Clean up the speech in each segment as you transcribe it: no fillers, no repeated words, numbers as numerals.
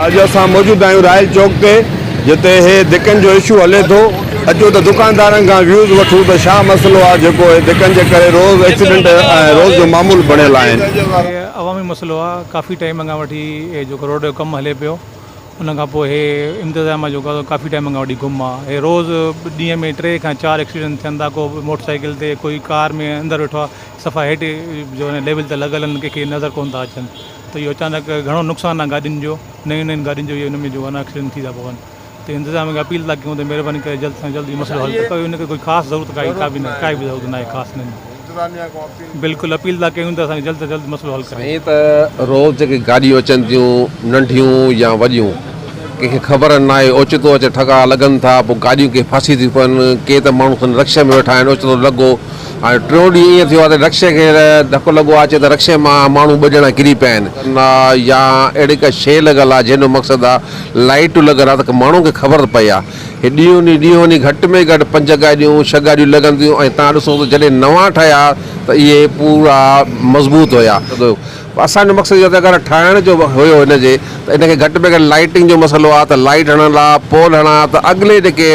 اڄ اسان موجود آهيون رائل چوڪ تي جتي هي ڌڪن جو اشو هلي ٿو اچو ته دڪاندارن کان ويوز وٺون ته ڇا مسئلو آهي جيڪو هي ڌڪن جي ڪري روز ايڪسيڊنٽ ۽ روز جو معمول بڻيل آهن. هي عوامي مسئلو آ ڪافي ٽائيم کان وٺي هي جيڪو روڊ جو ڪم هلي پيو ان کان پوء هي انتظاميا جيڪو آ ڪافي ٽائيم کان وٺي گم آ هي روز ڏينهن ۾ ٽي کان چار ايڪسيڊنٽ ٿين ٿا ڪو موٽر سائيڪل تي ڪوئي ڪار ۾ اندر ويٺو آ صفا هيٺ جو ليول تي لڳل آهن ڪنهن کي نظر ڪون ٿا اچن ته اهو اچانڪ گهڻو نقصان آهي گاڏين جو نيون نيون گاڏين جو اهو ان ۾ جو آهي نه ايڪسيڊنٽ ٿي ٿا پون ته انتظاميه کي اپيل ٿا ڪيون ته مهرباني ڪري جلد کان جلد اهو مسئلو حل ڪيو ان کي ڪوئي خاص ضرورت ڪائي ڪا به نه ڪائي به ضرورت ناهي خاص انهن جي بلڪل اپيل ٿا ڪيون ته اسان کي جلد کان جلد مسئلو حل ڪري. سائين ته روز جيڪي گاڏيون اچن ٿيون ننڍيون يا وڏيون ڪنهن کي خبر ناهي اوچتو اچي ٺڪا لڳن ٿا پوء گاڏيون ڪي ڦاسي ٿيون پون ڪي ته ماڻهو کن رڪشي ۾ ويٺا آهن اوچتو لڳو هاڻي ٽيون ڏينهن ائين ٿيو آهي ته رڪشي کي ڌڪ لڳو آهي چي ته رڪشي مان ماڻهو ٻه ڄڻا ڪري پيا آهن يا اهڙي ڪا شيء لڳل آهي جنهن جو مقصد آهي لائيٽون لڳل آهي ته ماڻهو کي خبر ته پئي آهي هي ڏينهون ڏينهن ڏينهون ڏينهن گهٽ ۾ گهٽ پنج گاڏيون ڇهه گاڏيون لڳن ٿيون ۽ تان ڏسو ته جڏهن نوان ٺهيا ته اهي پورا مضبوط هيا. اسان جو مقصد اهو ته اگر ٺاهڻ جو هيو هن جي ته ان کي گهٽ ۾ گهٽ لائيٽنگ جو مسئلو آهي ته لائيٽ هڻڻ لاء پول هڻان ته اڳلي جيڪي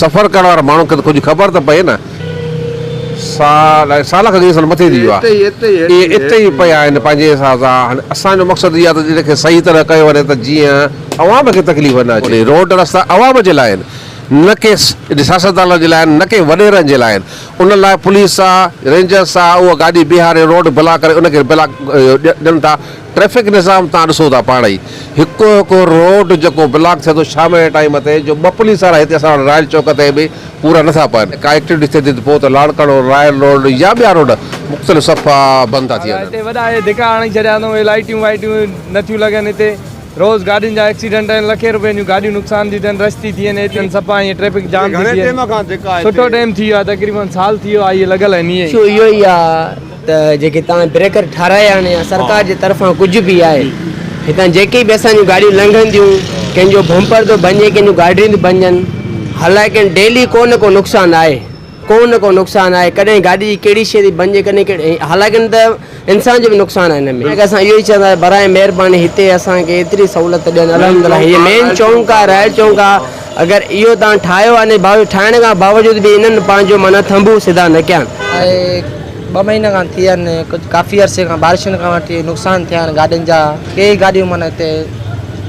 سفر ڪرڻ وارا ماڻهن کي ته ڪجهه خبر ته پئي نه. سال سال کان گهڻي سال مٿي ٿي ويو آهي اهي اتي ئي پيا آهن پنهنجي حساب سان هاڻي اسان جو مقصد اهو آهي ته ان کي صحيح طرح ڪيو وڃي ته جيئن عوام کي تڪليف نه اچي روڊ رستا عوام جي لاء آهن نه ڪي سياستدانن جي لاء آهن نه ڪي وڏيرن جي لاء آهن ان لاء پوليس آ رينجرس آ اها گاڏي بيهاري روڊ بلاڪ ڪري ان کي بلاڪ ڏين ٿا ٽريفڪ نظام تان ڏسو ٿا پاڻ ئي هڪ هڪ روڊ جيڪو بلاڪ ٿئي ٿو شام جي ٽائيم تي جو ٻه پوليس وارا هتي اسان وٽ رائل چوڪ تي به پورا نٿا پون ڪا ايڪٽيوٽي ٿئي ٿي ته پوء ته لاڙڪاڻو رائل روڊ يا ٻيا روڊ مختلف صفا بند ٿا ٿي وڃن. هتي وڏا اهي ڌڪا هڻي ڇڏيا اٿئون اهي لائيٽيون وائيٽيون نٿيون لڳن هتي روز گاڏين جا ايڪسيڊنٽ آهن لکين روپين جون گاڏيون نقصان ٿيون ٿين رش ٿي ٿي وڃي هتي صفا ائين ٽريفڪ جام ٿي ٿي وڃي سٺو ٽيم ٿي ويو آهي تقريبن سال ٿي ويو آهي اهي لڳل آهن ائين ئي. اشو اهو ئي آهي ته جيڪي تان بريڪر ٺارايا آهن يا سرڪار جي طرفان ڪجهه به آهي هتان جيڪي به اسان جون گاڏيون لنگهن ٿيون ڪنهن جو بمپر ٿو ڀڃي ڪنهن جون گاڏيون ٿيون ڀڃن حالانڪه ڊيلي ڪو نه ڪو نقصان آهي ڪو نه ڪو نقصان آهي ڪڏهن گاڏي جي ڪهڙي شيء ٿي ڀڃجي ڪڏهن ڪهڙي حالانڪه ته انسان جو به نقصان آهي هن ۾ اسان اهو ئي چوندا آهيون براء مهرباني هتي اسان کي ايتري سهولت ڏين الحمدلله هي مين چونڪ آهي رائل چونڪ آهي اگر اهو تان ٺاهيو آهي باوجود ٺاهڻ کان باوجود به انهن پنهنجو معنيٰ ٿنڀو سڌا نه ڪيا آهن. اهي ٻه مهينا کان ٿي آهن ڪجهه ڪافي عرصي کان بارشن کان وٺي نقصان ٿيا آهن گاڏين جا ڪيئي گاڏيون معنيٰ هتي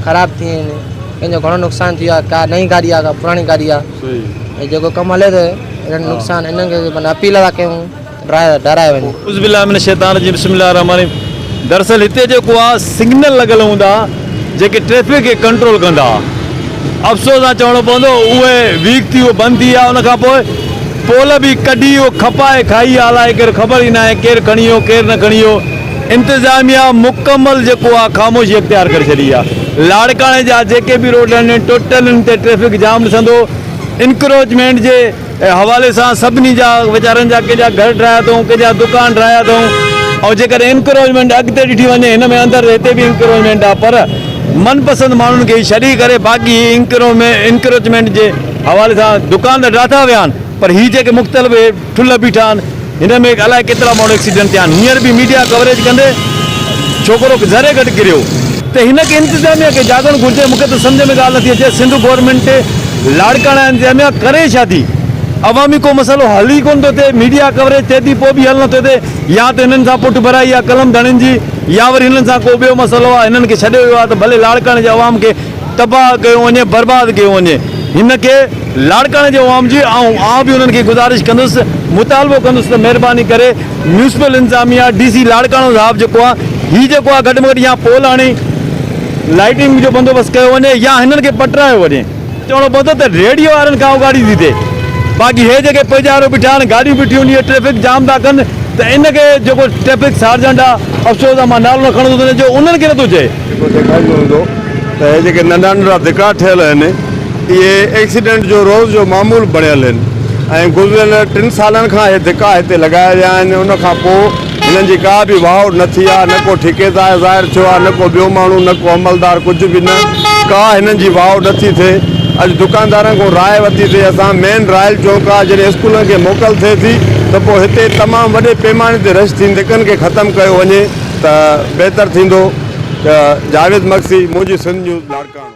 خراب ٿي آهن ڪنهن جو گهڻو نقصان ٿي ويو آهي ڪا نئين گاڏي آهي ڪا پراڻي گاڏي آهي ۽ جيڪو ڪم هلي ٿو انهن نقصان انهن کي معنيٰ اپيل ٿا ڪيون ڊهرائي وڃي. اعوذ بالله من الشيطان الرجيم بسم الله الرحمٰن الرحيم دراصل هتي جيڪو آ سگنل لڳل هوندا جيڪي ٽريفڪ کي ڪنٽرول ڪندا افسوس سان چوڻو پوندو اهي ويڪ ٿي اهي بند ٿي ويا ان کان پوء پول به ڪڍي اهو کپائي کائي ويا الائي ڪير خبر ئي ناهي ڪير کڻي ويو ڪير نه کڻي ويو انتظاميا مڪمل جيڪو آ خاموشي اختيار ڪري ڇڏي آ لاڙڪاڻي جا جيڪي به روڊ آهن ٽوٽل ان تي ٽريفڪ جام ڏسندو انڪروچمينٽ جي حوالي سان سڀني جا ويچارن جا ڪنهن جا گهر ٺاهيا اٿئون ڪنهن جا دڪان ٺاهيا اٿئون ۽ جيڪڏهن انڪروچمينٽ اڳتي ڏٺي وڃي هن ۾ اندر هتي به انڪروچمينٽ آ پر من پسند ماڻهن کي ڇڏي ڪري باقي هي انڪروچمينٽ جي حوالي سان دڪان ته ڊاٿا ويا آهن پر هي جيڪي مختلف ٺلهه بيٺا آهن هن ۾ الائي ڪيترا ماڻهو ايڪسيڊنٽ ٿيا آهن هينئر به ميڊيا ڪوريج ڪندي ڇوڪرو ذري گهٽ ڪريو ته هن کي انتظاميا کي جاڳڻ گهرجي مونکي ته سمجهه ۾ ڳالهه نٿي اچي سنڌ گورنمينٽ لاڙڪاڻا انتظاميا ڪري ڇا ٿي عوامي ڪو مسئلو حل ئي ڪونه ٿو ٿئي ميڊيا ڪوريج ٿئي ٿي پوء به حل نٿو ٿئي يا ته هنن سان پٺ ڀرائي آهي قلم ڌڻين جي يا وري هنن سان ڪو ٻيو مسئلو آهي هنن کي ڇڏيو ويو آهي ته ڀلي لاڙڪاڻي جي عوام کي تباهه ڪيو وڃي برباد ڪيو وڃي هن کي لاڙڪاڻي جي عوام جي آئون آئون به انهن کي گذارش ڪندس مطالبو ڪندس ته مهرباني ڪري ميونسپل انتظاميا ڊي سي لاڙڪاڻو صاحب جيڪو آ هي جيڪو آ گهٽ ۾ گهٽ يا پول آڻي لائٽنگ جو بندوبست ڪيو وڃي يا هنن کي پٽرايو وڃي. چوڻو پوندو ته ريڊيو وارن کان اگهاڙي ٿي ٿئي باقي هي جيڪي پيجارو بيٺا آهن گاڏيون بيٺيون آهن اهي ٽريفڪ جام ٿا ڪن ته ان کي جيڪو ٽريفڪ سارجنٽ آ افسوس آ مان نالو نه کڻندس ان جو انهن کي نٿو چئي. جيڪو ڏيکاريندو هوندو ته هي جيڪي ننڍا ننڍا ڌڪا ٺهيل آهن اهي ايڪسيڊنٽ جو روز جو معمول بڻيل آهن ۽ گذريل ٽن سالن کان اهي ڌڪا هتي لڳايا ويا آهن ان کان پوء هنن جي ڪا به واهه نه ٿي آهي نه ڪو ٺيڪيدار ظاهر ٿيو آهي نه ڪو ٻيو ماڻهو نه ڪو عملدار ڪجهه به نه ڪا هنن جي واهه نه ٿي ٿئي اڄ دڪاندارن کان راء ورتي ٿي اسان مين رائل چونڪ آهي جڏهن اسڪولن کي موڪل ٿئي ٿي ته پوء هتي تمام وڏي پيماني تي رش ٿيندي ڌڪن کي ختم ڪيو وڃي ته بهتر ٿيندو. ته جاويد مگسي، منهنجي سنڌ نيوز، لاڙڪاڻو.